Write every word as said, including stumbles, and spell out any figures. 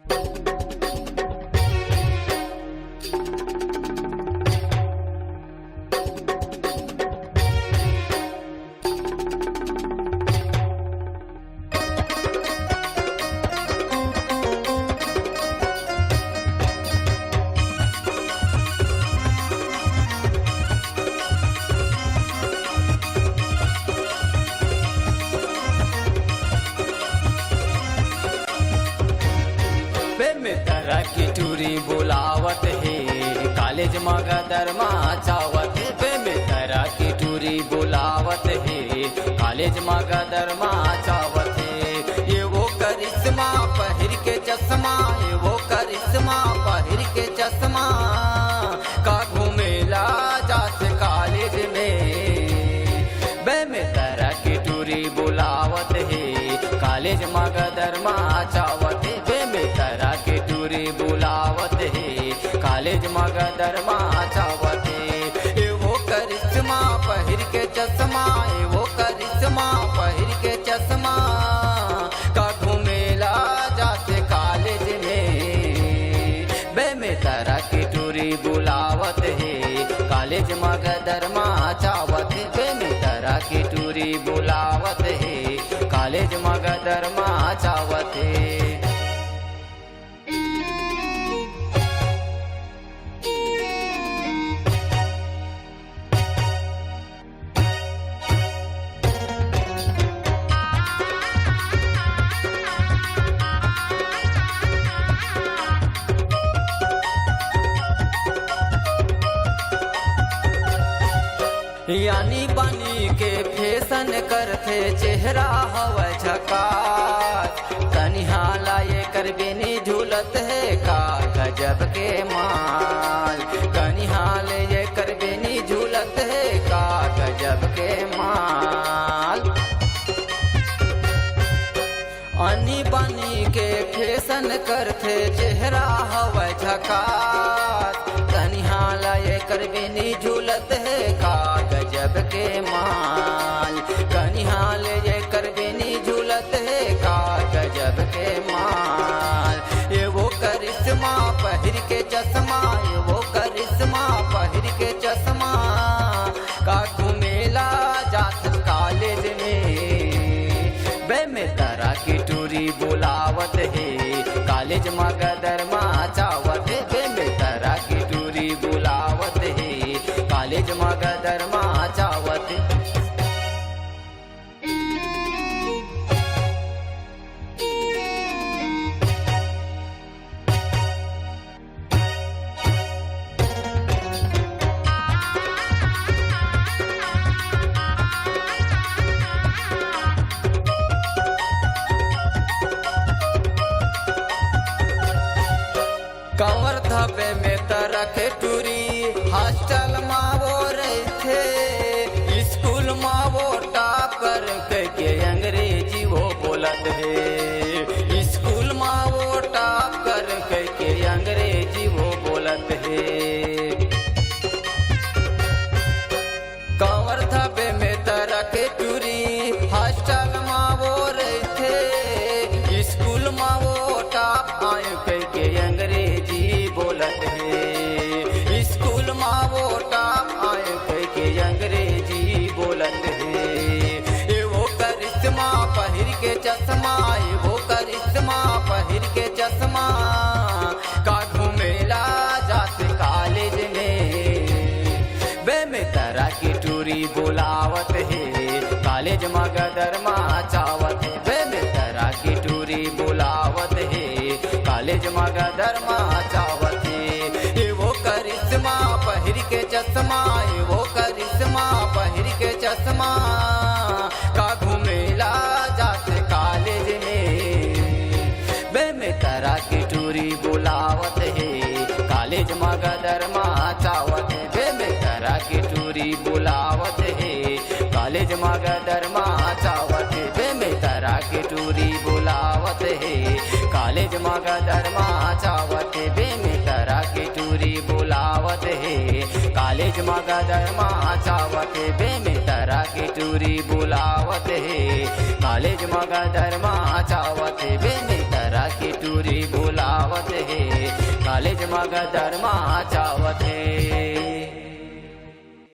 बे मितरा की टूरी बुलावत हे, कॉलेज म गदर म चावत हे। बे मितरा की टूरी बुलावत हे, कॉलेज म गदर म चावत हे। ये वो करिश्मा पहिर के चश्मा, ये वो करिश्मा पहिर के चश्मा, का घूमेला जात कॉलेज में। बे मितरा की टूरी बुलावत हे, कॉलेज म गदर म चावत हे। बे मितरा की टूरी बुलावत हे, कॉलेज म गदर म चावत हे। ए वो करिश्मा पहिर के चश्मा, ए वो करिश्मा पहिर के चश्मा, का घूमेला जात कॉलेज में। बे मितरा की टूरी बुलावत हे, कॉलेज म गदर म चावत हे। बे मितरा की टूरी बुलावत हे, कॉलेज म गदर म चावत हे। यानी बानी के फैशन करथे, चेहरा हवय झकास। कनिहा ला एकर बेनी झूलत हे का गजब के माल। कनिहा ले एकर बेनी झूलत हे का गजब के माल। आनी बानी के फैशन करथे, चेहरा हवय झकास। कनिहा ला एकर बेनी झूलत हे का गजब के माल। कनिहा ले एकर बेनी झूलत हे का गजब के माल। ए वो करिश्मा पहिर के चश्मा, ए वो करिश्मा पहिर के चश्मा, का घूमेला जात कॉलेज में। बे मितरा की टूरी बुलावत हे, कॉलेज म गदर म चावत हे। बे मितरा की टूरी बुलावत हे, कॉलेज म गदर म चावत हे। कंवर धबे में तरक टूरी, हॉस्टल मा वो रहिथे। स्कूल मा वो टॉपर कहिके अंग्रेजी वो बोलत हे। स्कूल मा वो टॉपर कहिके अंग्रेजी वो बोलत हे। कंवर धबे में तरक टूरी, हॉस्टल मा वो रहिथे। स्कूल मा वो टॉप आय कहिके अंग्रेजी बोलत हे। स्कूल मा वो टॉप आय कहिके अंग्रेजी बोलत हे। ए वो करिश्मा पहिर के चश्मा, ए वो करिश्मा पहिर के चश्मा, का घूमेला जात कॉलेज में। बे मितरा की टूरी बुलावत हे, कॉलेज म गदर म चावत हे। बे मितरा की टूरी बुलावत हे, कॉलेज म गदर म चावत हे। ए वो करिश्मा पहिर के चश्मा, ए वो करिश्मा पहिर के चश्मा, का घूमेला जात कॉलेज में। बे मितरा की टूरी बुलावत हे, कॉलेज म गदर म चावत हे। बे मितरा की टूरी बुलावत हे, कॉलेज म गदर म चावत हे। बे मितरा की टूरी बुलावत हे, कॉलेज म गदर म चावत हे। बे मितरा की टूरी बुलावत हे, कॉलेज म गदर म चावत हे। बे मितरा की टूरी बुलावत हे, कॉलेज म गदर म चावत हे। बे मितरा की टूरी बुलावत कलेज म गदर माचावत हे।